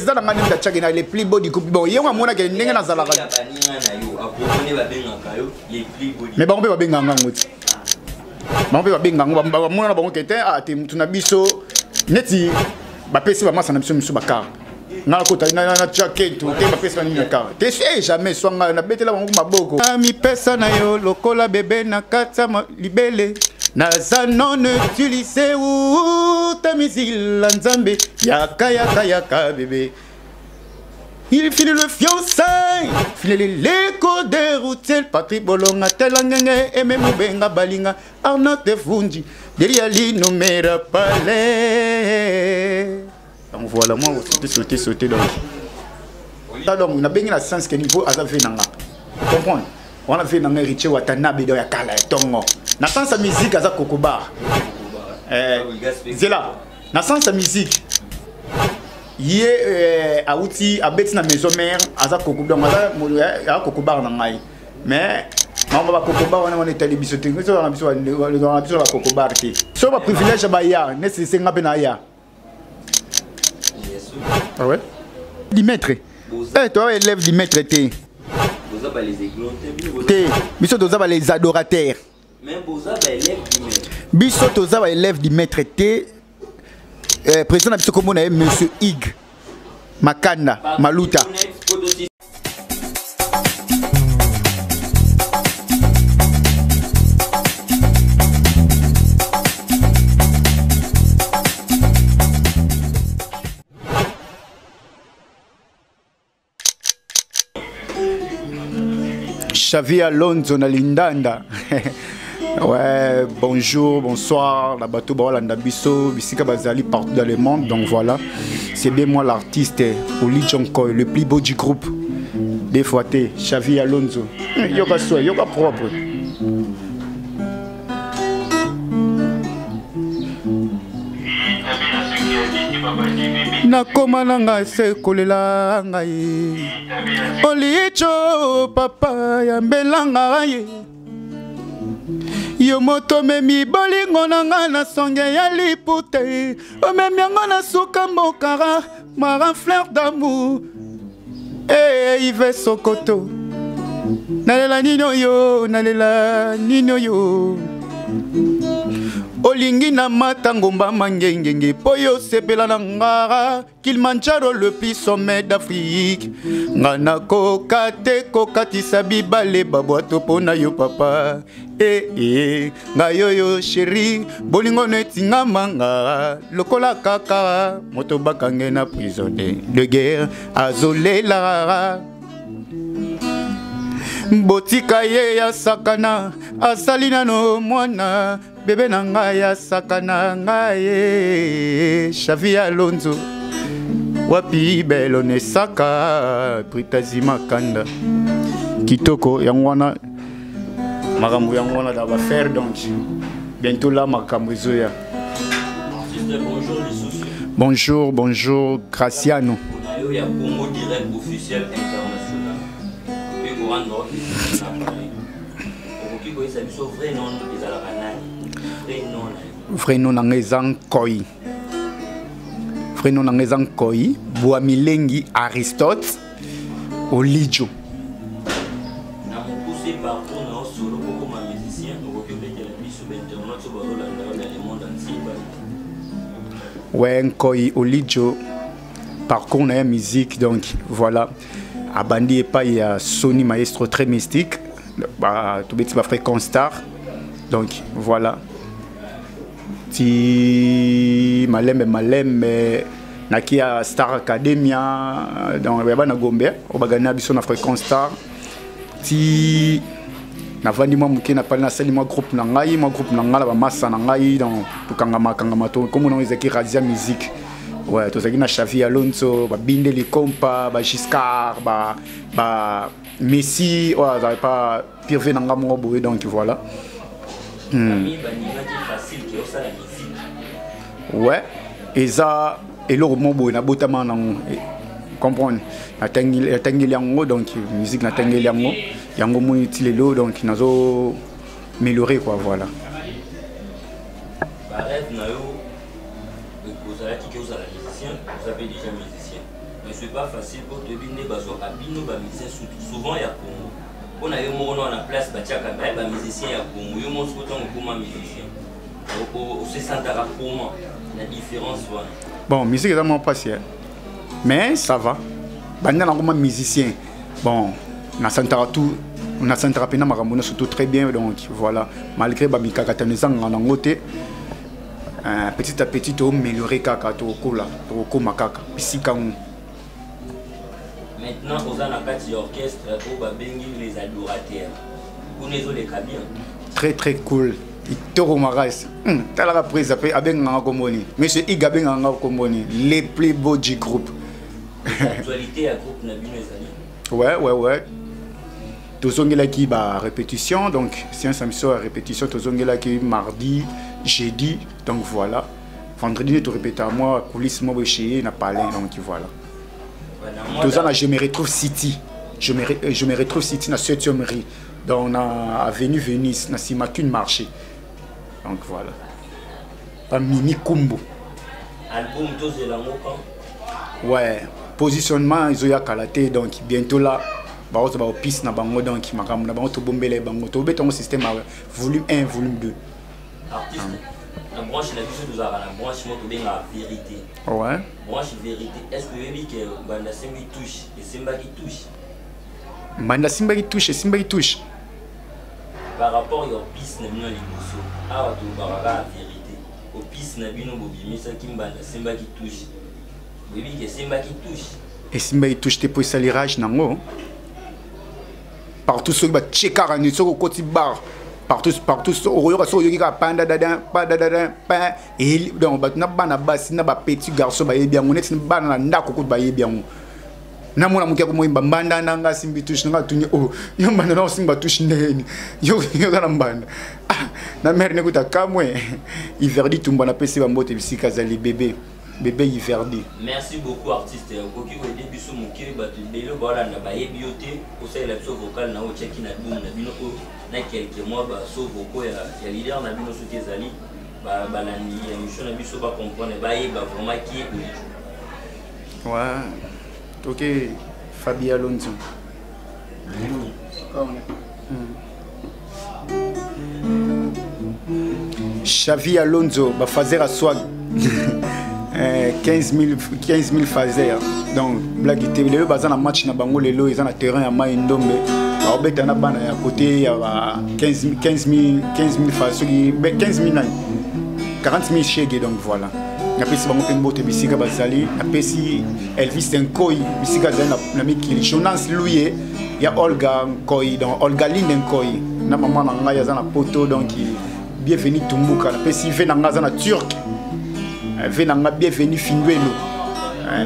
Président na ngai ndenge atiaki na le plus beau du groupe. Bon, ye ngo amonaki ndenge nazalaka. Mais bango mpe babengaka ngango ti. Bango mpe babengaka yango, bamona na bango ke te, ah te, mutu na biso neti bapesi bamasa na biso misu bakar. Nga nakota natya ketu te, bapesi banini na kar te. E jamais swa ngai nabetela bango maboko. Mipesa na yo lokola bebe na kati ya libele, naza non utilise uta mizila nzambe. Yaka yaka yaka bebe. Il finit le fiançailles, finit l'écho des routiers, Patrick Bolonga, Telangenge, Aimé Moubenga Balinga, Arnaud Tefundi, Delia Lino Mera Palais. Donc voilà, moi, sauter, sauter, sauter. Donc, donc, on a bien la sens que niveau aza ve nanga. Comprendre? On a vu nanga Richie Watanabe do ya kala tongo. Na sens ya musique aza kokobar. Zela, na sens ya musique ye awuti abeti na maison mère, aza koko, donc aza aza kokobar na ngai. Mais makambo ba kokobar wana wana etali biso te. Biso na biso na biso ba kokobar te. So ba privilège ba ya, nesi senga pe na ya. Ah ouais? Du maître. Eh, toi élève du maître te. Te, biso toza ba les adorateurs. Mais boza ba élève du maître. Biso toza ba élève du maître te. Président na biso kombo na ye monsieur Ig Makanda Maluta. Xavi Alonso na Lindanda. Ouais, bonjour, bonsoir, la bateau Baolanda Biso, bisika bazali partout dans le monde. Donc voilà, c'est bien moi l'artiste Oli Jonkoy, le plus beau du groupe. Des fois t'es Xavi Alonso. Yoka soin, yoka propre. Nakoma na ngai se kolela ngai Olicho papa yambela ngai yo moto omemi bolingo na ngai na songe ya lipute, omemi yango na suka mbokara mara fleur d'amour. Eh, Yves Sokoto, nalela nini oyo, nalela nini oyo, olingi na mata ngomba mangengenge po yo sepela na ngara Kilimanjaro le plus sommet d'Afrique. Nga nakoka te kokatisa bibale babwato mpo na yo papa. Eh, eh, nga yoyo chéri, bolingo neti nga manga lokola kaka moto bakange na prison de guerre azolela. Botika ye ya sakana asali nano mwana bebe na ngai ya sakana ngai Xavi Alonso wapi belo nesaka Pritazi Makanda kitoko yango wana makambo yango wana da ba faire. Donc bientôt là makambo ezoya. Bonjour, bonjour Graciano. Ya Congo Direct officiel international. Pe korendre okoki koyesa biso vrai nom ezalaka nani? Vrai nom na yo. Vrai nom na ngai eza Nkoi. Vrai nom na ngai eza Nkoi Bwamilengi Aristote Olijo. Na mokuse parcours na yo solo kokoma musicien, okoki obetela biso ba internautes oyo bazolanda yo dans le monde entier ba. Ouais, Nkoi Olijo, parcours na ya musique, donc voilà. Abandi epai ya Sony Maestro très mystique, ba tobeti ba fréquence star. Donc voilà. Ti malembe malembe naki ya Star Academia, donc ya bana Gombe, oyo bagani na biso na fréquence star. Ti navandi mwa moke, napali nasali mwa groupe na ngai, mwa groupe na ngai na bamasa na ngai, donc tokangama kangama to kombo nango ezalaki Razia Musique. Ouais, tozalaki na Xavi Alonso, ba Binde Likompa, ba Giscard, ba Messi, oyo azalaki pa Pirve na ngai moko boye, donc voilà. Ouais, eza eloko moko boye nabotama nango, comprendre, natangeli yango, donc musique natangeli yango, yango moni ti lelo, donc nazo améliorer quoi, voilà. Ba rêve na yo ozalaki ke ozala musicien, oza mpe déjà musicien, mais C'est pas facile po toyebi nde bazwaka bino ba musicien souvent ya Congo. Mpo na yo moko na place batiaka ba ba musicien ya Congo, yo moko soki ntango okoma musicien ose sentaka comment na différence wana? Bon, musique eza mwa mpasi, mais ça va. Banda nakoma musicien, bon, nasantaka tout, nasantaka mpena makambo nyonso tout très bien. Donc voilà, malgré bamikakatano ezangaka nango te, petit à petit toaméliorer kaka, tokokola, tokokóma kaka bisika ngo. Maintenant oza na kati ya orchestre oyo babengi Les Adorateurs, kuna ezoleka bien? Très très cool, kitoko makasi. Talaka prise ape abenganga komboni monsieur Ig, abenganga komboni les plus beaux du groupe. Actualité ya groupe na bino ezali? Ouais, tozongelaki ba répétition, donc séance ya biso ya répétition tozongelaki mardi, jeudi, donc voilà, vendredi nde torépéta mwa coulisse mwa boye chez na palin. Donc voilà, toza na Je me retrouve city, je me retrouve city na 7e rue, donc na avenue Venise, na nsima qu'une marché. Donc voilà, bamimi kumbu. Album tozela yango quand? Ouais, positionnement ezoya kala te, donc bientôt là bakozwa baopiste na bango. Donc makambo na bango tobombela bango, tobeta yango système ya volume 1, volume 2. Artiste, na branche na biso tozalaka na branche moko tobengaka vérité. Branche vérité, est ce que oyebi ke banda asimbi touche, esimbaki touche? Mbanda asimbaki touche, esimbaki touche. Par rapport ya opus na bino ya liboso, awa tolobaka kaka vérité, opus na bino bobimisaki, mbanda asimbaki touche, boyebi ke esimbaki touche? Esimbaki touche te, mpo esali rage nango partout. Soki batie kaka nini, soki okoti bar, partout partout okoyoka, soki oyoki kaka pandadadin padadadin pa, donc bato na bana basi na bapetit garçon bayebi yango, neti bana na ndako kutu bayebi yango. Namona moke akomoyimba mbanda na nga asimbi touche nanga, atuni: "O yo mbanda na osimba touche ndenge nini? Yo oza na mbanda?" Ah, na mare nekuta kamwe. Iverdi Tumba, napesi bambote bisika azali, bébé bébé Iverdi. Merci beaucoup, artiste. Okoki koyede biso moke, bato ebele baolanda bayebi yo te, osalela biso vocal na oyo otiaki na album na bino oyo na quelques mois, baso vocaux ya leader na bino, soki ezali balandi ya émission na biso bacomprendre, bayeba vraiment qui est Olijo. Ouais, ok, Fabi Alonso. Xavi Alonso, bafazer a swag 15 000, 15 000 fazer, donc blague te. Lelo baza na match na bango, lelo eza na terrain ya Mai Ndombe, baobeta na bana ya côté ya ba 15 000, 15 000 fa soki 15 000 nani, 40 000 shege. Donc voilà, napesi bango mpe mbote bisika bazali. Napesi Elvis Nkoi bisika azali na mikili, Jonas Luye ya Olga Nkoi, donc Olga Linde Nkoi na mama na ngai aza na Poto, donc Bienvenu Tumbuka. Napesi ve na ngai aza na Turc, ve na ngai Bienvenu Findwelo.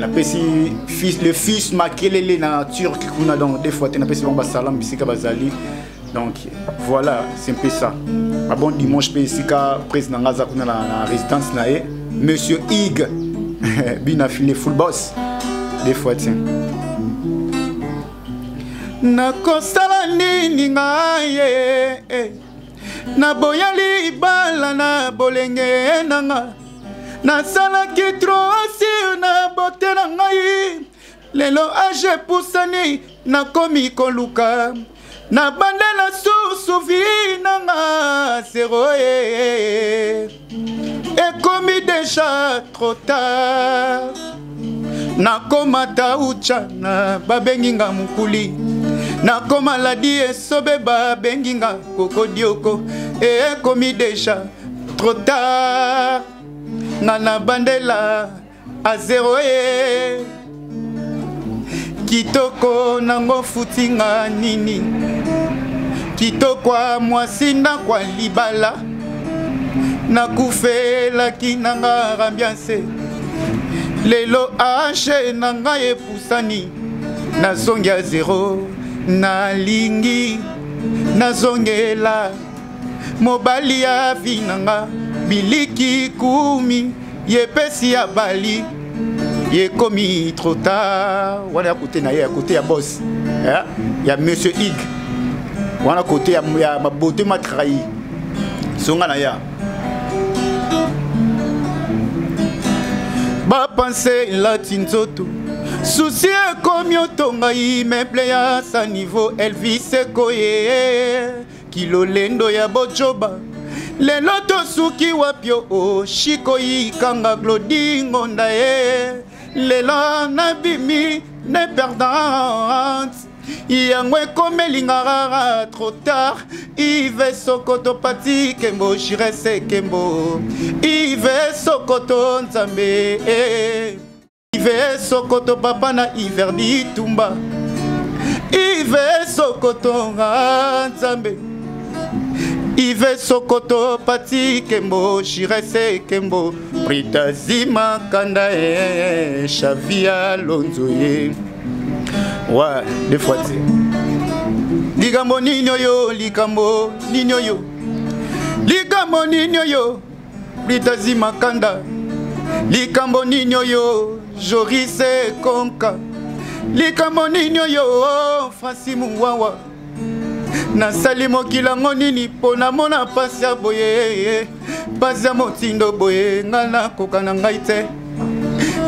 Napesi fils, le fils Makelele na Turc kuna, donc des fois te napesi bango basalam bisika bazali. Donc voilà, c'est un peu ça. Ba bon dimanche mpe esika président nga aza kuna na résidence na ye, monsieur Ig bina file full boss des fois. Tiens, nakosala nini ngai ye? Naboya libala na bolenge nanga, nasalaki trop sur na bote na ngai. Lelo âge epusani, nakomi koluka nabandela susu vie nanga zéro ye, ekomi déjà trop tard. Nakomata uchana, babengi nga mokuli, nakoma ladi esobe, babengi nga kokodioko, ekomi déjà trop tard. Nga na bandela à zéro ye, kitoko nango futi nga nini? Kitoko ya mwasi ndako ya libala, nakufelaki nanga ambiance. Lelo âge na ngai epusani, nazongi ya zéro, nalingi nazongela mobali ya vie na nga biliki kumi yepesi ya bali, yekomi trop tard. Wana ya kote na ye, ya kote ya boss ya monsieur Ig, wana kote ya mabote ma trahi songa na ya bapense elati nzoto. Susi ekomi otonga immeuble ya sa niveau Elvis ekoye kilolendo ya bojoba lelo tosuki wapi o shiko ikanga glodi ngonda ye lelo nabimi ne perdante yango ekomeli nga rara trop tard ive sokoto pati kembo jirese kembo ive sokoto nzambe eh. Ive Sokoto papa na Iver Ditumba Ive Sokoto nga Nzambe Ive Sokoto Pati Kembo Shirese Kembo Prita Zima Kanda eh, Xavi Alonso ye Ouais, deux fois te Likambo nini oyo likambo nini oyo likambo nini oyo Litazi Makanda likambo nini oyo Joris Konka likambo nini oyo Francis Muwawa nasali mokili yango nini mpo namona mpasi ya boye mpasi ya motindo boye ngai nakoka na ngai te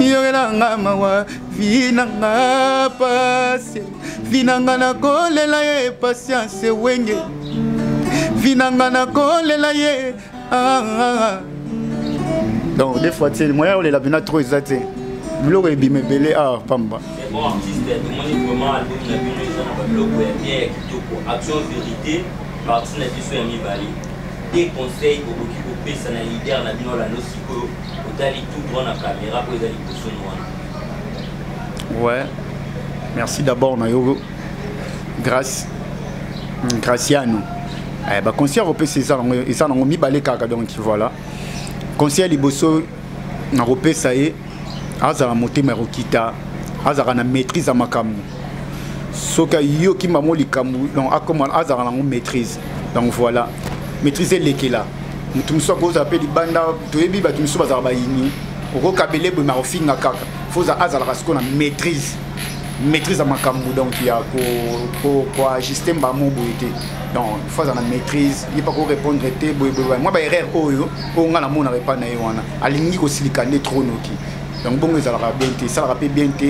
yokela nga mawa vi na nga pasi vi na nga nakolela ye patience wenge vi na nga nakolela ye Ah, ah, ah. Donc des fois te moyen olela mpena trop eza te biloko ebima ebele awa ah, pamba. C'est bon artiste, tomoni vraiment album na bino eza na babiloko ya bien ya kitoko, action vérité parti na biso ya mibale. Des conseils okoki kopesa na leader na bino olanda sikoyo otali tout droit na caméra oyo eza liboso no wana. Ouais, merci d'abord na yo Grâce Graciano eh, ba conseil akopesa eza nango eza nango mibale kaka donc voilà conseil ya liboso nakopesa ye azala motema ya kokita azalaka na maîtrise ya makambo soki ayoki mamo likambo donc akoma azalaka nango maîtrise donc voilà maîtrise elekela moto mosusu akozala mpe libanda toyebi bato mosusu bazalaka bayini okokabele boye makofinga kaka fo azalaka sikoyo na maîtrise maîtrise ya makambo donc ya koajuste mbamo boye te donc faut azala na maîtrise ye mpe akorépondre te boye boye mwa baerreur oyo oyo ngai namonaka epai na ye wana alingi kosilika nde trop noki donc bongo ezalaka bien te esalaka mpe bien te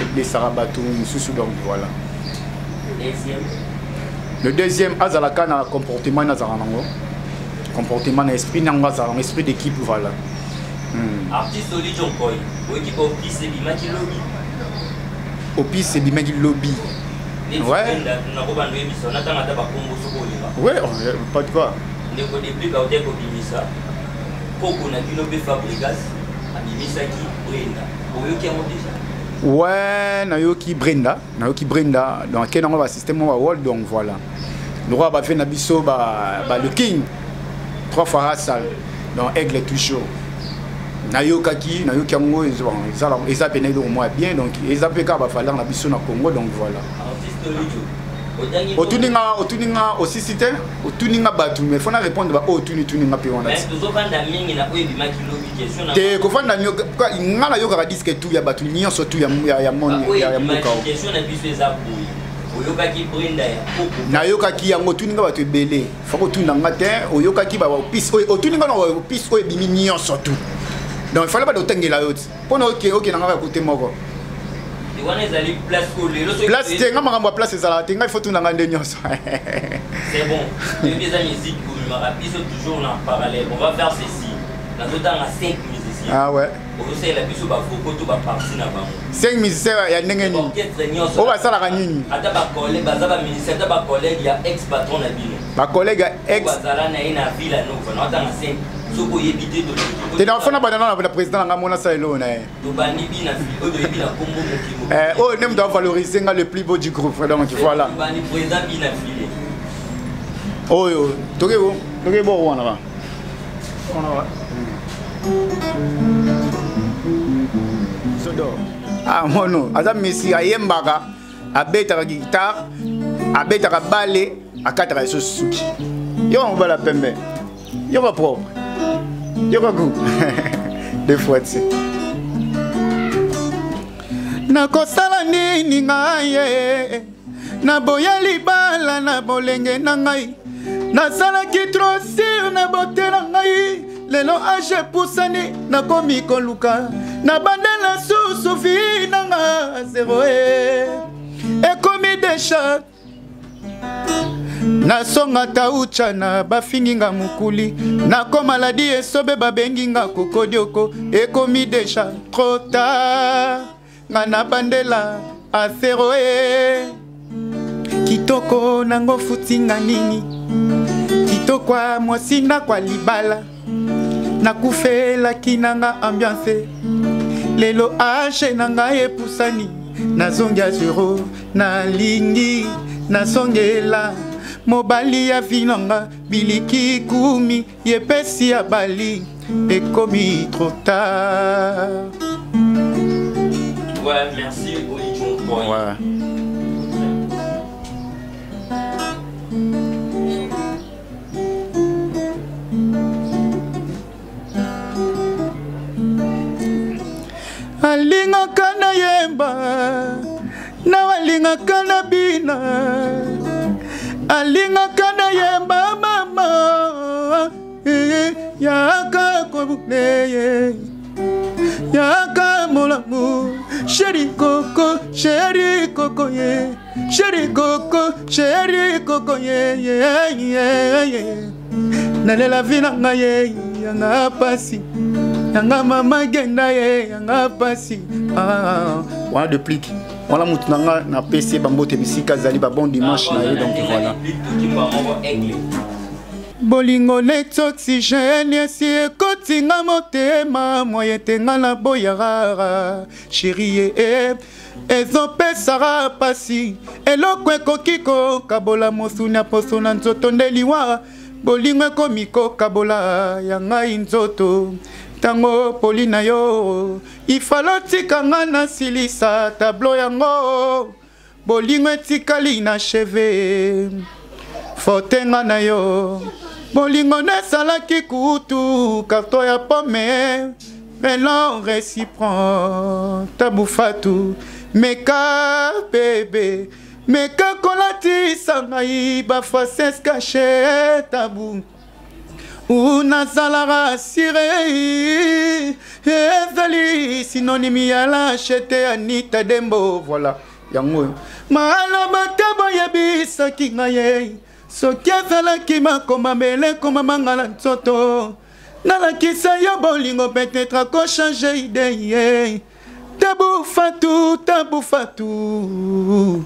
eblesaka bato mosusu donc voilà. Le deuxième, azalaka na comportement nazalaka nango comportement na esprit nango azalaka esprit d'équipe voilà. Artiste Olijo Nkoy, oyoki opis ebimaki lobi. Opis ebimaki lobi. Ouais. Nakobanda oyebisa natanga ata bakombo soki olinga. Ouais, pas de quoi. Ndeko Deplick auti kobimisa koko na bino mpe Fabregas abimisaki Brenda. Oyoki yango déjà? Ouais, nayoki Brenda, nayoki Brenda. Donc akei nango ba système ba world donc voilà. Droit ba fait na biso ba ba le king trois fois Hassal. Donc aigle toujours. Nayokaki, nayoki yango eza eza pene eloko moko ya bien donc eza mpe kaka bavaleur na biso na Congo donc voilà. Otuni nga, otuni nga osisi te, otuni nga bato mais faut na répondre ba oyo otuni tuni nga mpe wana. Tozovanda mingi na oyo ebimaki lobi question na te kofanda nga nayokaka disque tout ya bato nyonso tout ya ya ya mboka. Question na biso eza boye, oyokaki Brenda ya koko? Nayokaki yango, otuni nga bato ebele fo kotuna nga te oyokaki baopise oyo otuni nga na baopise oyo ebimi nyonso tout donc ifale bada otangela yo ti mpona okende nga kote moko wana ezali place oyo lelo soki place te nga makambo ya place ezalaka te ngai fo tuna nga nde nyonso. C'est bon, toyebi eza musique komemaka biso toujours na parallèle. On va faire ceci, nazotanga 5 musiciens. Ah ouais, ozosalela biso bavoko to baparti na bango. 5 musiciens ya ndenge nini? Orchestre nyonso oyo basalaka nini? Ata bacollègue baza bamusicien, ata bacollègue ya ex patron na bino. Bacollègue ya ex bazala na ye na Villa Nova, naotanga 5 soki oyebi te toleki te na fona banda na président na ngai mona sala eloko na ye. Tobandi bina oyo toyebi na kombo mokimo. Oyo nde moto avaloriser nga le plus beau du groupe donc voilà. Tobandi président bina file oyo toke toke bo wana ba Sodor. Ah mono aza messi ayembaka abetaka guitare abetaka bale akataka lisusu suki yo mobala pembe yo ba propre yo ba goût deux fois ti nakosala nini ngai ye naboya libala na bolenge na ngai nasalaki trop sur na bote na ngai lelo age epusani nakomi koluka nabandela susu. lisusu vi nanga zero e ekomi deja nasonga tauchana bafingi nga mokuli nakoma ladi esobe babengi nga kokodioko ekomi deja trop tard nga nabandela asero e kitoko nango futi nga nini kitoko ya mwasi ndako ya libala nakufelaki na nga ambiance lelo age na ngai epusani nazongi ya zero nalingi nasongela mobali ya vi na nga biliki kumi yepesi ya bali ekomi trop tard. Ouais, merci Olijon Boy. Ouais. Alingaka na yemba na alingaka na bina alingaka na yemba mama yaka kobuleye yaka molamu sheri koko sheri koko ye sheri koko sheri koko ye ye ye ye nalela vi na ngai ye yanga pasi yanga mama genda ye yanga pasi ah, wana de pliki wana motu na nga napesi ye bambote bisika azali babon dimanche na ye donc voilà bolingo neti oxygène esi ekoti nga motema moye te nga naboyaka chérie eh, ezopesaka pasi eloko ekoki kokabola mosuni ya poso na nzoto nde liwa bolingo ekomi kokabola ya ngai nzoto ntango poli na yo ifalo tika nga nasilisa tablo yango bolingo etikali na cheve fote nga na yo bolingo nesalaki kutu karto ya pome melon réciprend tabu fatu meka bebe meka kolatisa ngai bafaces cache tabu nazalaka asire ezali synonyme ya lachete anita dembo voilà yango oyo maloba te boyebisaki ngai ye soki ezalaki makomamele ekomama nga na nzoto nalakisa yo bolingo peut-être akochange ide ye tabu fatu tabu fatu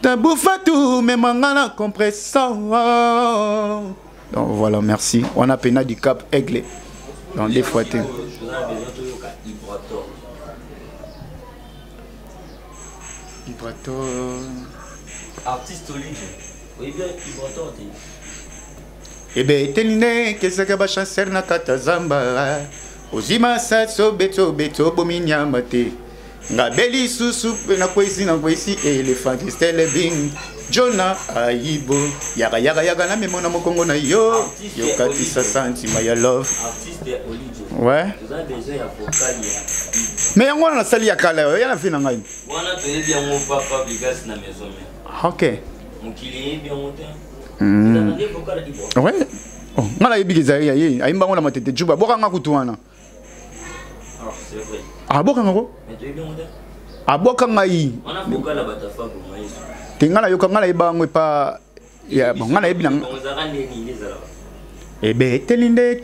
tabu fatu mema nga na compressant. Donc voilà, merci. On a pena du Cap Aigle dans des fois te. Ibrator. Artiste Olivier. Oui bien Ibrator te. Ebeteli nde ekesaka bachancer na kati ya zamba ozwi masasi obeti obeti obomi nyama te ngabe lisusu mpe nakwesi nakwesi elephant stele bing jona ayibo yaka yaka yaka na memo na mokongo na yo yokatisa santima ya love ouais mais yango wana nasali ya kala oyo ya na vi na ngai wana toyebi yango pa fabrigas na maison mère ok mokili eyebi yango te. Ouais. Oh, nga nayebi ke ezali ya ye ayimba ngo na matete juba aboka nga kutu wana ah, aboka nga ko aboka ngai te nga nayoka nga nayeba yango epa bon nga nayebi na ebeteli nde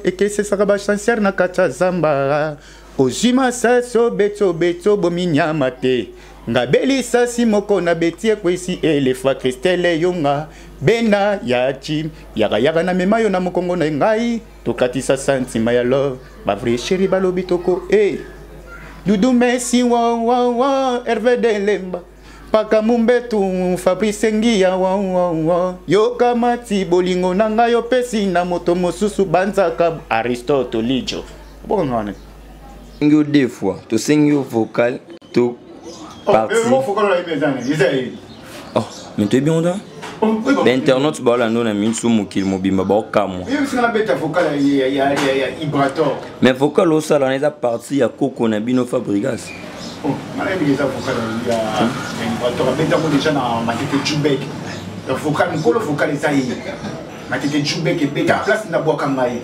ekesesaka bachanciere na kati ya zamba ozwi masasi obeti obeti obomi nyama te Ngabe lisasi moko na beti ekwesi elefa Christelle yonga bena ya chi yaka yaka na mema yo na mokongo na ngai tokatisa santima ya love ba vrai chéri balobi toko eh hey. Dudu Messi wa wa wa Hervé Delemba paka mumbetu Fabrice Ngiya wa wa wa yoka mati bolingo na ngai opesi na moto mosusu banzaka Aristote Lijo bongo wana Tosengi yo deux fois, tosengi yo vocal to oh, partie. Oh, mais toyebi yango ta bainternaute baolanda na minso mokili mobimba baokamwa mais vocal osala wana eza partie ya koko na bino fabrigas vocal mokolo vocal eza ye matete jubek ebeta place nabwaka ngai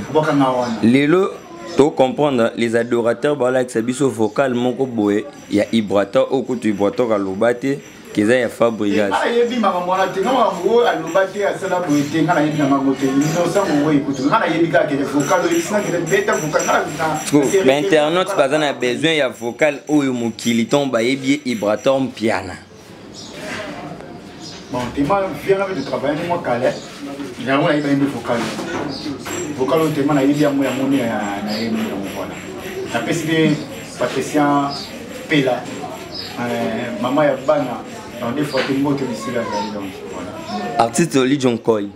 abwaka ngai wana lelo. To comprendre les adorateurs balakisa biso vocal moko boye ya Ibrator oyo kutu Ibrator aloba te keza ya Fabregas. Ayebi makambo wana te, nga makambo oyo aloba te asala boye te, nga nayebi na bango te. Innocent mongo ekutu, nga nayebi kaka kende vocal oyo esina kende beta vocal nga na. Ba internautes baza na besoin ya vocal oyo mokili ton bayebi ye Ibrator Mpiana. Bon, tema viens avec de travailler moi calais. Yango nayebi nde vocal. Vocal oyo tema nayebi yango yango nde nayebi yango voilà. Napesi mpe Patricien Pela mama ya bana dans des fois te mbote bisika azali donc voilà. Artiste Oli John Koy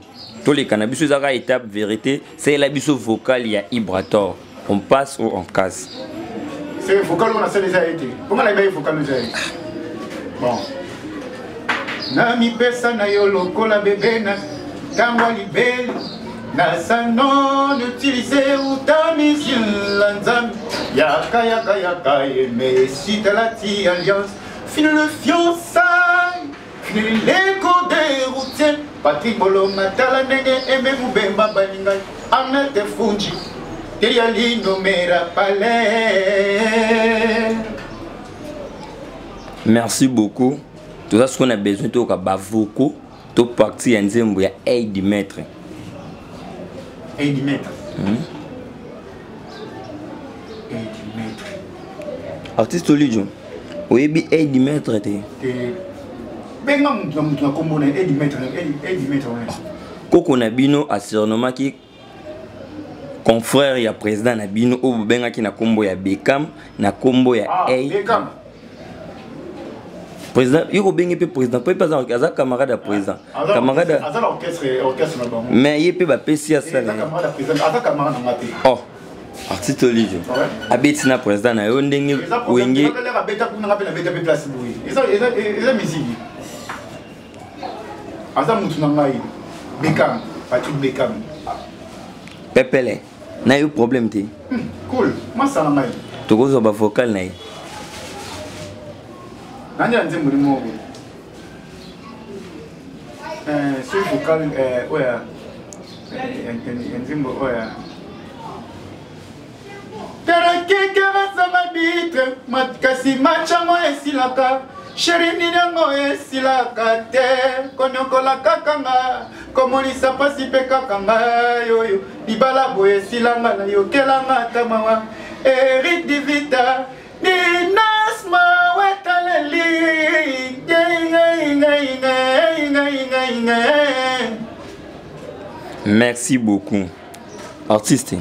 toleka na biso ezaka étape vérité salela biso vocal ya Ibrator on passe ou on casse. C'est vocal on a sali eza ye te mpo nga nayebi ye vocal eza ye bon namipesa na yo lokola bebe na ntango ya libeli na non utilise uta misila nzambe yaka yaka yaka ye messi talati alliance fini le fiançailles fini l'écho des routiers Patrick Bolonga tala ndenge eme mubemba balingai Annette Funji teya lino mera palais. Merci beaucoup. Toza sikoyo na besoin toyoka bavocaux to partie ya nzembo ya Aid Maître. Aid Maître. Aid Maître. Artiste Olijo, oyebi Aid Maître te? Te. Benga mutu na mutu na kombo na Aid Maître, Aid Maître wana. Koko na bino asurnommaki confrère ya président na bino oyo bobengaki na kombo ya Beckham na kombo ya ah, Aid. Beckham. Président, yo kobengi mpe président mpo ye mpe aza camarade ya président. Camarade aza na orchestre, orchestre na bango. Mais ye mpe bapesi asala. Aza camarade ya président, aza camarade na nga te. Oh. Artiste Olivio. Abeti na président na yo ndenge wenge. Abeta kuna nga mpe nabeta mpe place boye. Eza musique. Aza mutu na ngai. Beckham, Patrick Beckham. Pepele, na yo problème te. Cool, masala ngai. Tokozwa ba vocal na ye. Nani ya nzembo ni moko? Soki vocal oyo ya nzembo oyo ya Terekeke bitre kasi machango esilaka sheri nini yango esilaka te konyokola kaka nga komonisa mpasi mpe kaka ngai oyo libala boye esilanga nayokelanga ata mawa Eric Divita Dinas mawetaleli Merci beaucoup. Artiste.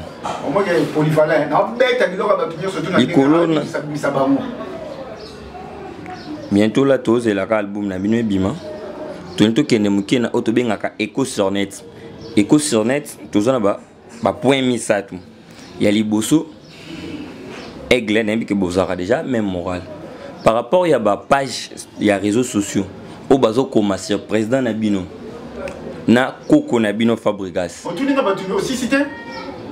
Omoke polyvalent, na beta biloko bato nyonso tu na likolo na bisa bango. Bientôt là tozelaka album na bino ebima. Toni tokende moke na oyo tobengaka Echo sur net. Echo sur net toza na ba point misato. Ya liboso aigle nayebi ke bozalaka déjà même moral. Par rapport ya ba page ya réseaux sociaux oyo bazokoma sur président na bino na koko na bino Fabregas. Otuninga bato osisi te?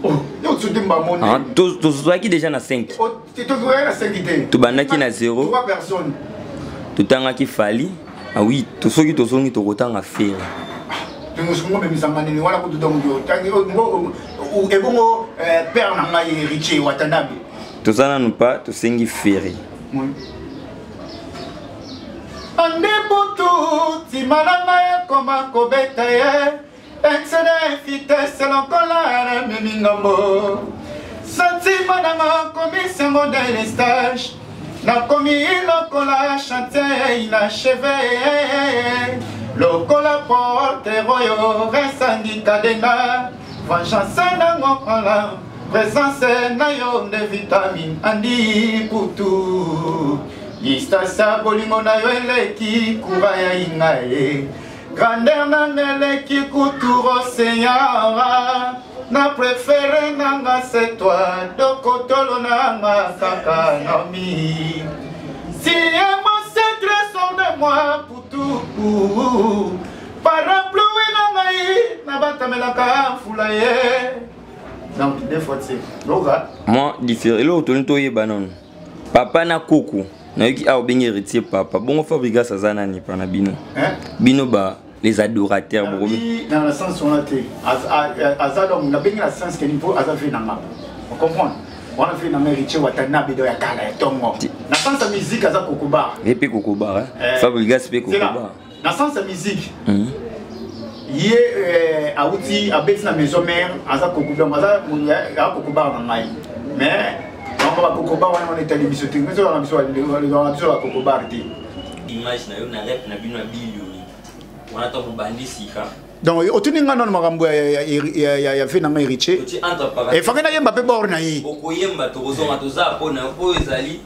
Oh, yo otsuti mbamoni. Ah, tozwaki déjà na 5. Oh, tozwaki na 5 te. Tobandaki na 0. 3 personnes. Totangaki Fally. Ah oui, soki tozongi tokotanga Ferre. Ngo memisanga nini wana kutu donc otangi ebongo père na ngai Héritier Watanabe. Toza nanu pa tosengi Ferre. Ande butu nsima na ngai ekoma kobeta ye excès vitesse lokola namemi ngambo santima na nga komisango delestage nakomi lokola chantier inachevé lokola porte oyo esangi kadena vengeance nango kola présence na yo nde vitamine andi kutu distance ya bolingo na yo eleki kura ya inga ye grandeur na eleki kutu océan na préféré nanga c'est toi dokotolo nanga kaka nomi si mon secret sort de moi pour tout parapluie na ngai nabatamelaka mfula ye donc des fois tu sais loka moi différent eloko toni toyeba nano papa na koko nayoki awa obengi héritier papa bongo Fabregas aza nani pa na bino bino ba les adorateurs bokobi dans le sens wana te aza donc nabengi na sens ke niveau aza vie na nga on comprend. Wana fe na ngai Héritier Watanabe do ya kala ya tongo. Na sens ya musique aza kokobar. Ye mpe kokobar, Fabregas mpe kokobar. Na sens ya musique. Ye awuti abeti na maison mère, aza kokobar, aza kokobar na ngai. Mais bango bakokobar wana wana etali biso te. Biso na biso na biso bakokobar te. Image na yo na rep na bino ya bilioni. Wana to bobandi sika. Donc otuni nga nano makambo ya ve na ngai Héritier, efaki nayemba mpe bor na ye. Okoyemba, tokozonga, toza mpona oyo ezali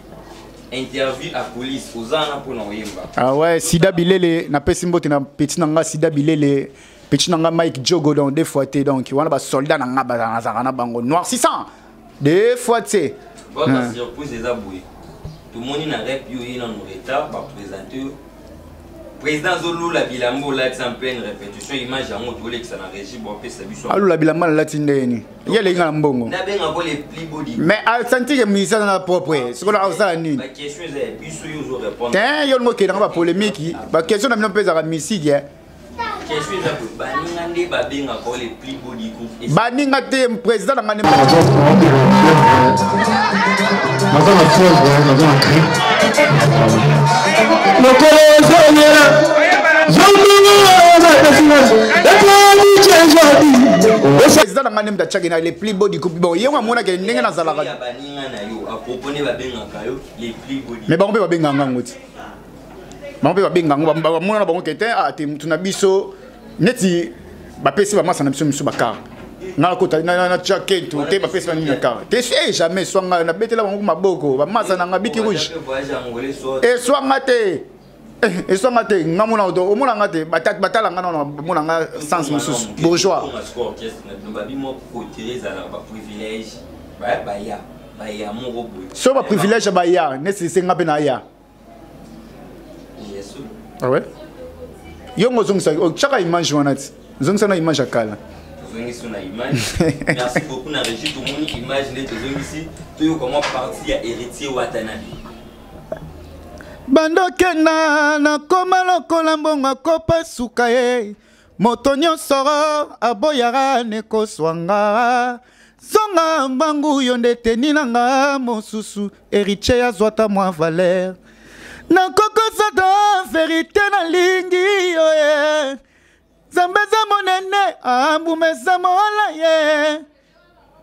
interview à coulisse, oza wana mpona koyemba. Ah ouais, Sida Bilele, napesi mbote na petit na nga Sida Bilele, petit na nga Mike Jogo, donc deux fois te. Donc wana basoldat na nga bazalaka na bango noir 600 deux fois te. Votre surprise eza boye: tomoni na rep yo ye nano retard, baprésente yo, président azolula bilamba olati en pleine répétition. Image yango tolekisa na régie, bopesa biso. Alula bilamba nalati ndeni? Ye elengi nga na mbongo. Nabengako les plus beaux du Mais asanti ke musicien aza na propre, sikoyo akosala nini? Baquestion eza ya biso, yo ozorépondre. Te, yo lingo okendanga bapolémike, baquestion na bino mpe ezalaka misiki. Question eza boye: baninga nde babengaka les plus beaux du groupe? Baninga te, président na nga nde. Naza na fièvre, naza na grippe. Mokolo ezonyela Président na nga nde moto atiaki na les plus beaux du groupe. Bon, ye ngo amonaki ndenge nazalaka. Ya baninga na yo apropos nde babengaka yo les plus beaux du Mais bango mpe babengaka ngango ti, bango mpe babenga yango, bamona na bango ke te, ah te, mutu na biso neti bapesi bamasa na biso misu bakar, nga nakota natya kento te, bapesi banini na kar te. E jamais swanga nabetela bango maboko, bamasa na nga biki rouge. Eswanga te, eswanga te. Nga mona omona nga te, batala nga nano, bamona nga sens mosusu bourgeois. So baprivilège baya neti esenga mpe na ya. Ah ouais, yo ngo ozongisa, otyaka image wana ti ozongisa na image ya kala. Tozongisi na image. Merci beaucoup na régie. Tomoni image nde tozongisi, toyoka mwa partie ya Héritier Watanabe. Bandokenda nakoma lokola mbongo akopa suka ye, moto nyonso aboyaka nekoswanga zonga mbangu, yo nde teni na nga mosusu. Héritier azwata mwa valeur, nakokosata vérité, nalingi yo ye. Nzambe eza monene, ambuma eza mola ye.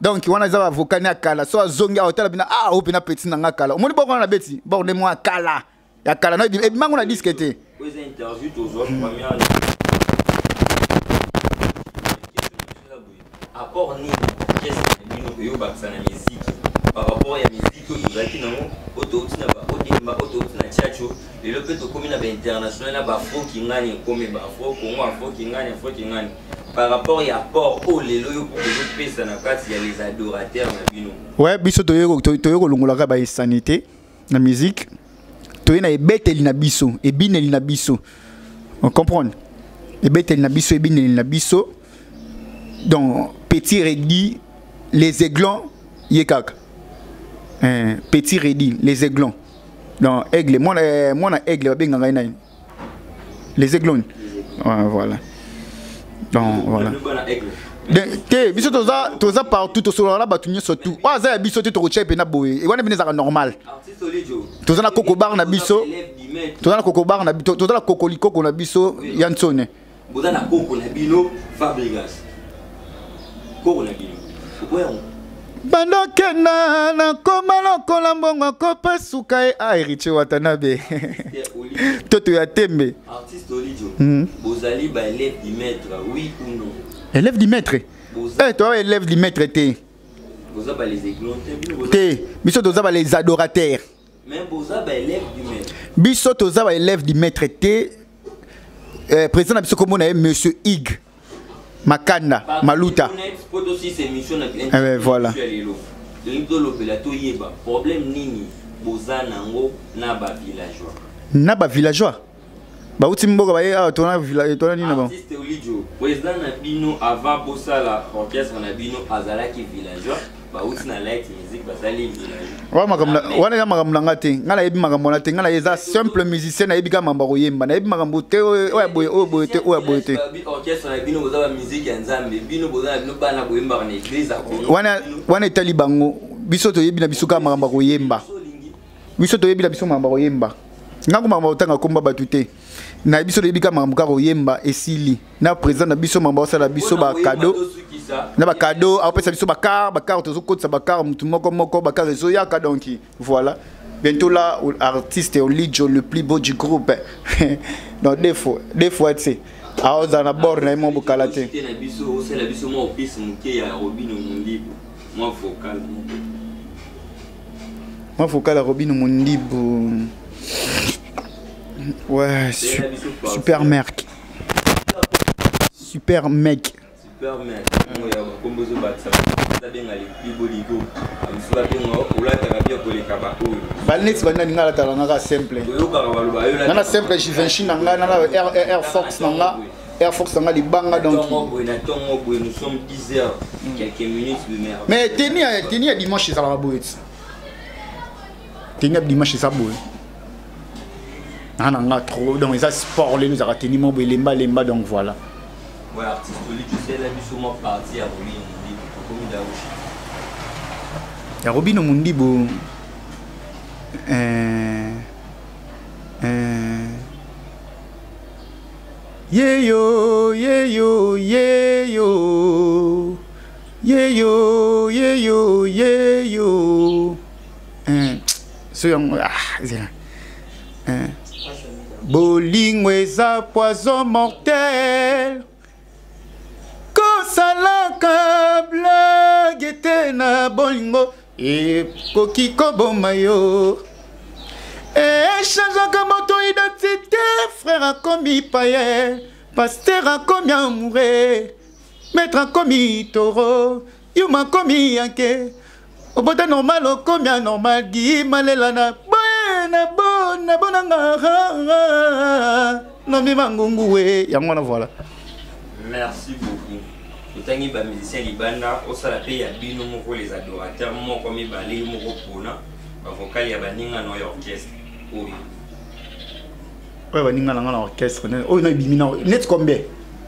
Donc wana eza bavokani ya kala. So azongi awa, otala bina, ah, oyo mpena petit na nga kala. Omoni boko wana na beti boko nde mwa ya kala, ya kala no ebimango na disque te. Oyo eza interview tozwa première. Apport nini orchestre na bino eyobakisa na miziki par rapport ya miziki oyo tozalaki nango, oyo touti na baodemba, oyo touti na Tchatcho, lelo mpe tokómi na bainternational na baafro kingani, ekomi baafro Congo, afro kingani, afro kingani, par rapport ya apport oyo lelo yo mpo kozopesa na kati ya les adorateurs na bino? Ouais, biso toye kolongolaka bainsanité na musique, toye na ebeteli na biso, ebineli na biso. On comprendre, ebeteli na biso, ebineli na biso. Donc Petit Redi, les Aiglons, ye kaka. Hein, Petit Redi, les Aiglons. Donc aigle, mwana, mwana aigle babengaka ye nani? Les Aiglons. Ouais, voilà. Donc voilà. Te, biso toza partout, tosololaka na bato nyonso tu. Oyo aza ya biso te, tokotia mpena boye. Wana mpena ezalaka normal. Toza na koko bar na biso, toza na koko bar na, toza na kokolikoko na biso ya ntsone. Boza na koko na bino Fabregas, koko na bino okoyango. Bandokenda nakoma lokola mbongo akopa suka ye. Ah, Héritier Watanabe, toto ya tembe. Artiste Olidio, bozali baélève du maître, oui ou non? Élève du maître? Eh, toza élève du maître te. Boza ba les aiglons te, bino? Te, biso toza ba les adorateurs. Mais boza baélève du maître. Biso toza ba élève du maître te. Président na biso, kombo na ye monsieur Ig Makanda Maluta. Po tosisa émission na Eh, voilà. ya lelo, tolingi tolobela, toyeba problème nini boza nango na bavillageois. Na bavillageois bauti mboka baye awa, tona tona nini na bango? Artiste Olidio, président na bino avant bosala orchestre na bino azalaki villageois, bauti na Light Music, basali villageois. Wana eza makambo na nga te. Nga nayebi makambo wana te. Nga na eza simple musicien, nayebi kaka makambo ya koyemba, nayebi makambo te oyo ya boye, oyo boye te, oyo ya boye te. Orchestre na bino boza bamusike ya Nzambe, bino boza na bino bana boyembaka na église ya Congo. Wana etali bango. Biso toyebi na biso kaka makambo ya koyemba. Biso toyebi na biso makambo ya koyemba. Nga ko makambo otanga komba bato te. Na biso toyebi kaka makambo kaka koyemba esili. Na président na biso makambo asala biso ba cadeau. Na ba cadeau apesa biso ba car, ba car tozokotisa ba car mutu moko moko ba car ezoyaka donc voilà. Bientôt là, artiste Olidjo, le plus beau du groupe. Non, deux fois, tu sais. Aoza na bord na ye mwa bokala te. Na biso osala biso mwa opise moke ya Robino Mundibu, mwa vocal moko. Mwa vocal ya Robino Mundibu. Ouais, super mec. Super mec. Super mec. Mo ya bakombo ezobakisa babenga le plus beau du groupe. Mosusu babenga olataka bien koleka baoyo. Baneti banani nga alataka nga kaka simple. Toyokaka baloba yo Nana simple Givenchy na nga, nana Air Force na nga. Air Force na nga libanga donc. Tongo boye na tongo boye, nous sommes 10 heures quelques minutes mais Mais tenue ya dimanche ezalaka boye ti. Tenue ya dimanche eza boye. Nana nga trop donc eza sport lelo ezalaka tenue moko boye lemba lemba donc voilà. Ouais, artiste Oli, tu sais, là, biso mwa partie ya Robino Mundibu, tokomi Darushi. Ya Robino Mundibu, yeyo, yeyo, yeyo, yeyo, yeyo, yeyo. So yango, ah, zela. Bolingo eza poison mortel. Kosalaka blague te na bolingo ekoki koboma yo. Echangeaka moto identité, frère akomi paye, pasteur akomi amoureux, maître akomi taureau, yuma akomi yanke. Obota normal okomi anormal, Guy Malela na boye na bo na bonanga nomi mangungu we yango wana voilà. Merci beaucoup. Otangi ba musicien libanda osala pe ya bino moko les adorateurs moko mibale moko pona ba vocal ya baninga na ya orchestre oyo. Oyo baninga na nga na orchestre oyo na ebimi na net combien?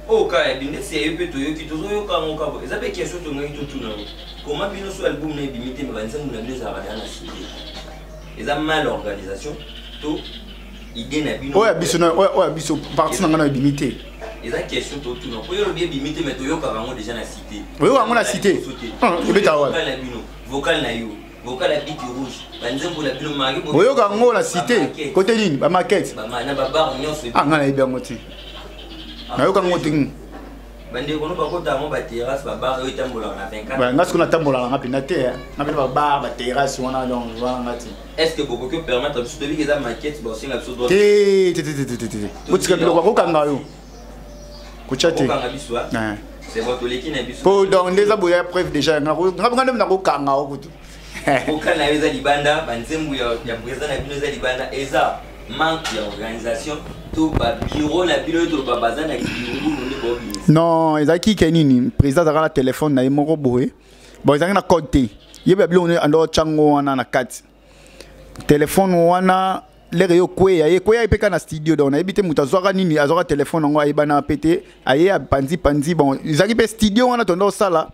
Oyo kaka ya bino neti ya yo mpe toyoki tozoyoka yango kaka eza mpe question tongaki totuna yo koma bino so album na ebimi te me banzembo na bino ezalaka deja na cité eza mal organisation to idée na bino oyo ya biso na oyo ya biso parti na nga na ebimi te eza question totuna po yo olobi ebimi te me toyokaka yango deja na cité oyoka yango na cité ebeta wapi vocal na bino vocal na yo vocal ya biki rouge banzembo na bino mari oyoka yango na cité kote nini ba maquette na babar nyonso ah nga nayebi yango te nayoka yango te bandeko no bakota yango baterrasse babar oyo etambolaka na 24 nga sikoyo natambolaka nga mpenza te nga mpenza babar baterrasse wana donc wana nga te est ce que bokoki opermettre biso toyebi eza maquette baosenga biso droit te te te te te te botika biloko akokanga yo kotya te okanga biso c'est bon toleki na biso po donc nde eza boya preuve déjà nga nga nde nakokanga yo kutu vocal na yo eza libanda banzembo ya président na bino eza libanda eza manque ya organisation to babureau na bino oyo toloba baza na bureau nde baobimisa non ezalaki ke nini président azalaka na telefone na ye moko boye bon ezalaki na code te yeba biloko nde ando tyango wana na kati telefone wana lere yo kweya ye kweya ye mpe kaka na studio donc nayebi te moto azwaka nini azwaka telefone yango ayebana mpe te aye apanzi panzi bon ezalaki mpe studio wana tondo osala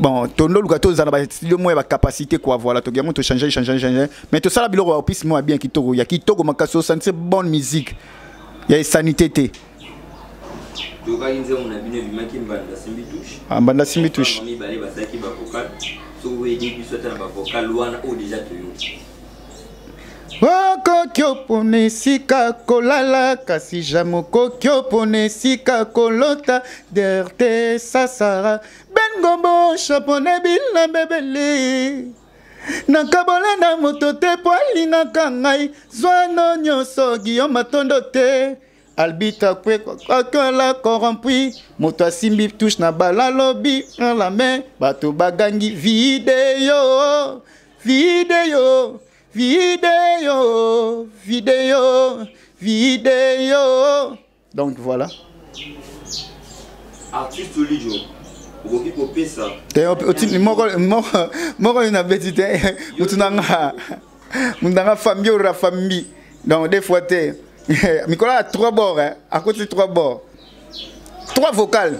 bon tondo luka tozala ba studio moko ya ba capacité quoi voilà toki yango to changer changer changer mais tosala biloko ya opise moko ya bien kitoko ya kitoko makasi osentir bonne musique ya esanité te tokaki nzembo na bino ebimaki mbanda simbi touche ah, mbanda simbi touche mibale basalaki bavocal soki oyebi biso ata na bavocal wana oyo deja toyoki okoki opona esika kolala kasi jamai okoki opona esika kolota derte sasara ben ngombo chapone bilamba ebele nakabola na moto te po alingaka ngai zwano nyonso guillaume matondo te albita kwe akola corrompu moto asimbi touche na bala lobi la main bato bagangi video video video video video donc voilà. Artiste Olidjo okoki kopesa te otindi moko moko moko na beti te mutu na nga mutu na nga fambi ora fambi donc des fois te mikolo ya trois bords hein akoti trois bords trois vocales.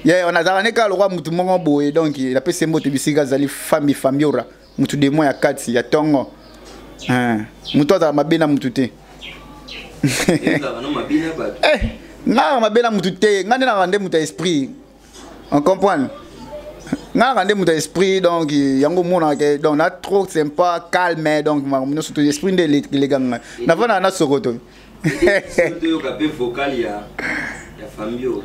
Ye nazalaka ne kaka lokwa mutu moko boye. Donc napesi ye mbote bisika azali, fambi fambiora, mutu de moi ya kati ya tongo. Mutu azala mabe na mutu te. Eh, nga mabe na mutu te. Nga nde naka nde mutu ya esprit, on comprend? Nga naka nde mutu ya esprit. Donc yango omonaka, donc na trop sympa, calme. Donc makambo nyonso to esprit nde eleka ngai. Navandaka na Sokoto. Toyoka mpe vocal ya Fambio.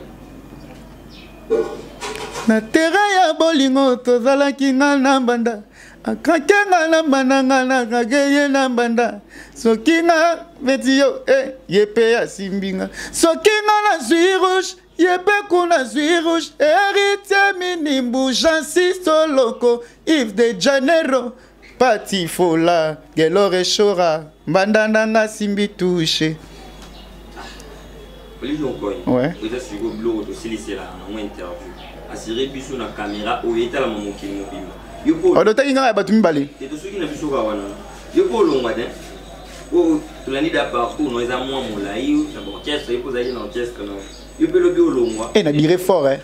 Na terrain ya bolingo tozalaki, nga na mbanda akake nga na mbanda, nga nakake ye na mbanda. Soki nga beti yo, eh, ye mpe asimbi nga. Soki nga nazwi rouge, ye mpe kuna zwi rouge. Héritier Minimbu, Jansi Soloko, Yves de Janeiro, Pati Fola, Gelore Shora, mbanda nanga simbi touche. Olivier Okoy. Ouais. Eza sikoyo biloko tosiliselaka nango interview. Assuré biso na caméra oyo etalama mokili mobimba. Yo mpo Odotaki ngai ya bato mibale. Te, tosoki na biso kaka wana. Yo mpo olongwa te. Oyo tolandi da parcours no eza mwa molai na baorchestre, yo mpo ozalaki na orchestre no. Yo mpe lobi olongwa. E na dire fort, eh.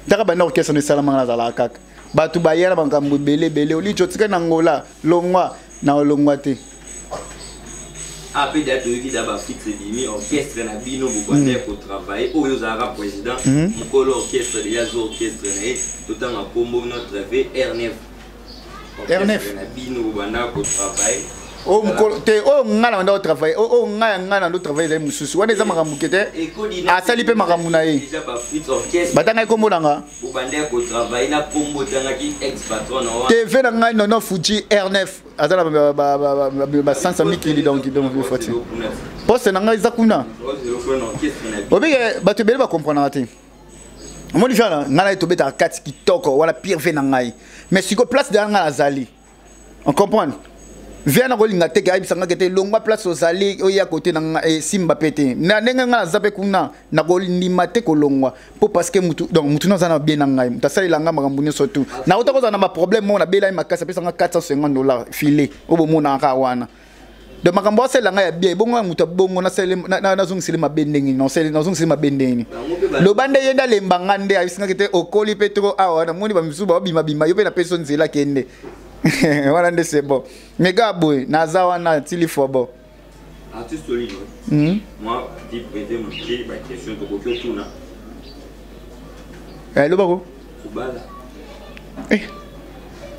Taka banda orchestre no esalamaka, nazalaka kaka. Bato baya na makambo ebele ebele. Olicho otikali na Ngola, longwa na olongwa te. Ah, mpe da toyoki da bafixe ebimi orchestre na bino bobanda ya kotravaille oyo ozalaka président, mokolo orchestre deja azo orchestre na ye. Totanga nkombo notre v R9. R9. Na bino bobanda kotravaille. Oyo mokolo te, oyo ngai na banda kotravaille, oyo ngai ya ngai na ndo travaille ezali mosusu. Wana eza makambo ke te, asali mpe makambo na ye. Déjà bafixe orchestre. Batanga ekombo na nga. Bobanda ya kotravaille na nkombo otangaki ex patron na wana. TV na ngai nono Fuji R9 aza na basansa mikili. Donc foti poste na ngai eza kuna. Obike bato ebele bakomprenaka te. Omoni jana ngai na ye tobetaka kati kitoko wana, pire ve na ngai. Mais sikoyo place deya ngai nazali, on comprendre? Via na kolinga te ke ayebisa ngai ke te, longwa place ozali, oya kote na ngai, esimba mpe te. Na ndenge ngai naza mpe kuna, nakondima te kolongwa mpo parce que mutu, donc mutu naza na bien na ngai, mutu asalela ngai makambo nyonso tu. Nauta kozala na baproblème moko, nabelai makasi, apesa ngai 450 $ filet oyo bomonaka kaka wana. Donc makambo asalela ngai ya bien, ebongo ya moto abongo nazongiseli mabe ndenge nini? Nazongiseli mabe ndenge nini? Loba nde ye nde alemba nga, nde ayebisingaki te okoli mpe tro awa, namoni bamisusu baobimabima, yo mpe napesi yo nzela, kende wana nde c'est bon. Mais kaka boye naza wana tili fobo. Artiste Olive, moi vie privée moke, baquestion tokoki otuna. Eh, lobako. Obala? Eh,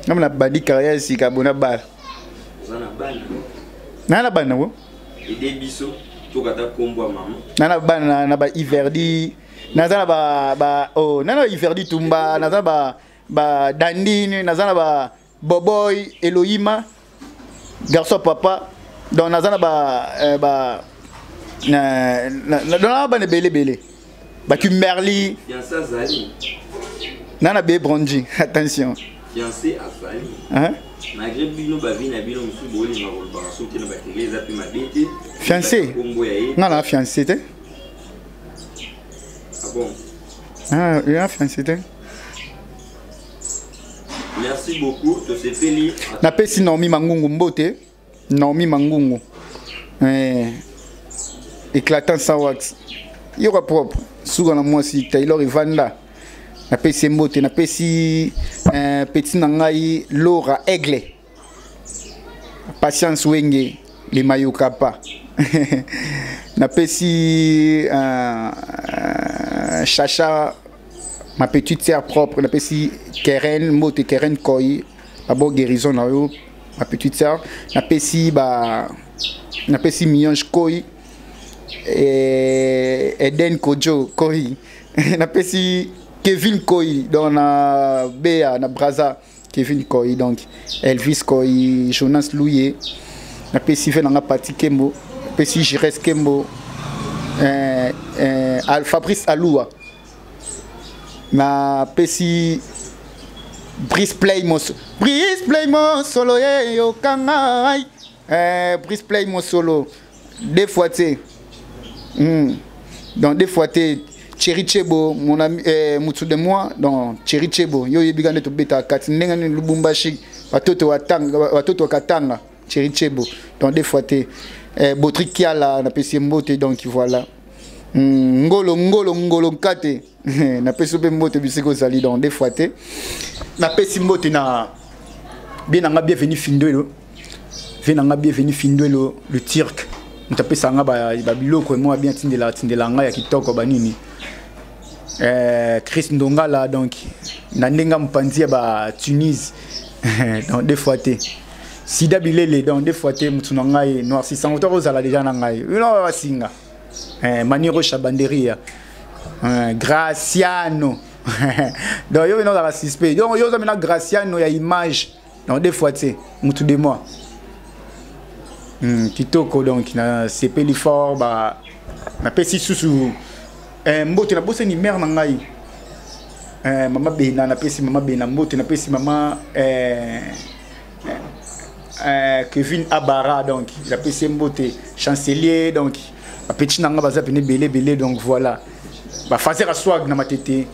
ngam na bandi carrière sika bona bala. Oza na bana? Naa na bana ngo. Ede biso tokata nkombo ya mama. Naa na bana na ba Iverdi, naza na ba oh, naa na Iverdi Tumba, naza na ba Dandine, naza na ba Boboy Elohima, garçon papa. Donc naza na ba na bana ebele ebele, bakimberly. Fiancé azali? Na na be Brondi, attention. Fiancé azali? Hein? Malgré bino bavi na bino mosusu bolinga kolobaka soki te na batele, eza mpe mabe te. Fiancé? Nkombo ya ye. Nga na fiancé te. Ah bon? Ah, ya fiancé te. Merci beaucoup, tosepeli. Napesi Naomi Mangungu mbote, Naomi Mangungu, eh, éclatant sans wax, yoka propre, suka na mwasi Taylor Evanda, napesi ye mbote. Napesi petit na ngai Laura Aigle, Patience Wenge le Mayoka pa. Napesi Chacha, ma petite sœur propre. Napesi Keren mbote, Keren Koi, babo guérison na yo, ma petite sœur. Napesi ba napesi Mionge Koi, Eden Kojo Koi, napesi Kevin Koi, donc na Bea na Braza, Kevin Koi, donc Elvis Koi, Jonas Louye. Napesi ve nanga Pati Kembo, napesi Jires Kembo, Fabrice Aloua, napesi Brice Play Mos, Brice Play Mosolo ye yokanga ngai, Brice Play Mosolo deux fois te. Donc deux fois te, Thierry Chebo, mon ami, mutu de moi. Donc Thierry Chebo, yo yebi nde tobeta kati ndenge nini Lubumbashi, batoto watanga, batoto wakatanga, Thierry Chebo, donc deux fois te, Botri Kiala, napesi ye mbote. Donc voilà. Ngolo ngolo ngolo nkate napesi mpe mbote bisika ozali, donc des fois te. Napesi mbote na bien nanga Bienvenu Findwelo, vie nanga Bienvenu Findwelo le Turc, moto apesa nga babiloko mwa bien, atindela atindela ngai ya kitoko banini. Chris Ndongala, donc na ndenge mopanzi ya Batunis, donc des fois te. Sida Bilele, donc des fois te, motu na ngai noirci sango to kozala déjà na ngai ino basinga. Maniro Chabanderia, Graciano, donc yo ozalaka suspect, donc yo oza mena Graciano ya image, donc des fois te, mutu de moi. Kitoko, donc nasepeli fort. Ba napesi susu mbote, nabosani mare na ngai, mama Bena, napesi mama Bena mbote, napesi mama Kevin Abara, donc napesi ye mbote, chancelier, donc bapeti na nga baza pene ebele ebele, donc voilà, bafaser swag na Matete.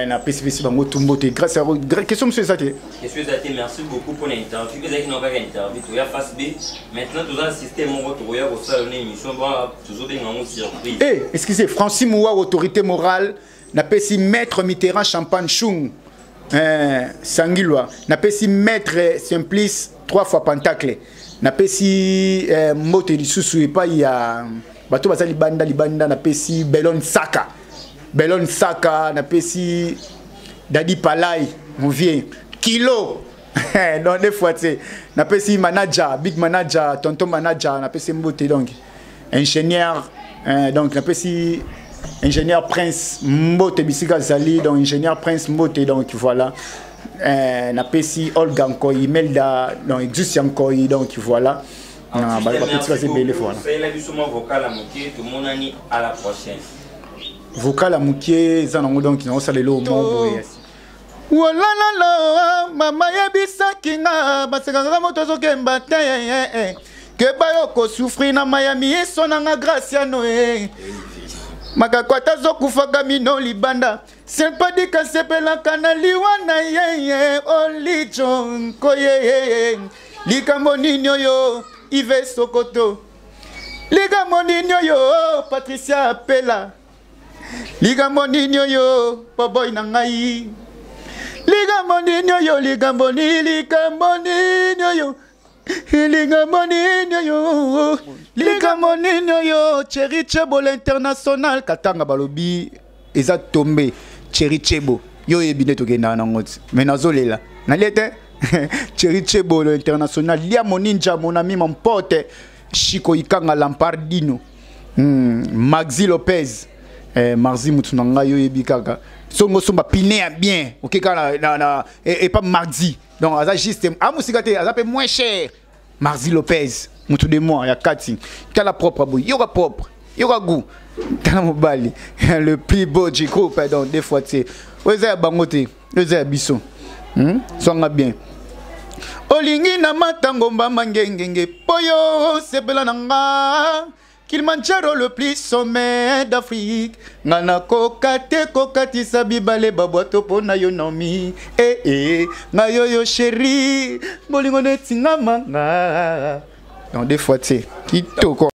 Napesipesi bango tu mbote. Grâce à question mosusu eza te. Question eza te. Merci beaucoup mpona interview. Ezalaki na kaka interview, toya face B. Maintenant toza na système moko, tokoya kosala na émission, tozobenga yango surprise. Eh, excusez, Francis Moua, autorité morale, napesi maître Mitterrand Champagne Chung, Sangilwa, napesi maître Simplice trois fois pentacle, napesi mbote lisusu epai ya bato baza libanda libanda, napesi Belon Saka, Belon Saka, napesi Dadi Palai, mon vieux kilo, donc des fois tu napesi manager, big manager, tonton manager, napesi mbote, donc ingénieur, donc napesi ingénieur Prince mbote bisika azali, donc ingénieur Prince mbote, donc voilà. Napesi Olga Nkoi, Imelda, donc Exusia Nkoi, donc voilà, bapeti baza ebele, voilà. Salela biso mwa vocal ya moke, tomonani à la prochaine. Vocal ya moke eza nango, donc naosala eloko moko boye. Walalala, mama yebisaki nga basekaka moto azokemba te, keba yo kosouffrir na Mayami eso nanga Graciano e makako ata azokufaka mino libanda sempadika sepelaka na liwa na ye olijo nkoye. Likambo nini oyo Ive Sokoto? Likambo nini oyo Patricia Pela? Likambo nini oyo boboy na ngai? Likambo nini oyo? Likambo nini? Likambo nini oyo? Likambo nini oyo? Likambo nini oyo? Cheri Chebo l'international, Katanga balobi eza tombe. Cheri Chebo, yo oyebi nde tokendaka nango ti me nazolela nalie te. Cheri Chebo l'international, lia moninja, mon ami, mon pote Chico Ikanga Lampardino, Maxi Lopez, Marzi mutu na ngai, oyebi kaka songo somba pine ya bien oke kaka na epa Marzi, donc aza juste amusika te, aza mpe moins cher. Marzi Lopez, mutu de moi ya kati, tala propre boye, yoka propre, yoka goût, tala mobali le plus beau du groupe, donc des fois te oyo eza ya bango te, oyo eza ya biso. Zwanga bien olingi na matango mbamba ngengenge poyo sepela na nga Kilimanjaro le plus sommet d'Afrique, nga nakoka te kokatisa bibale babwato mpo na yo Naomi eh, eh, nga yoyo chéri bolingo neti nga manga, donc des fois te kitoko.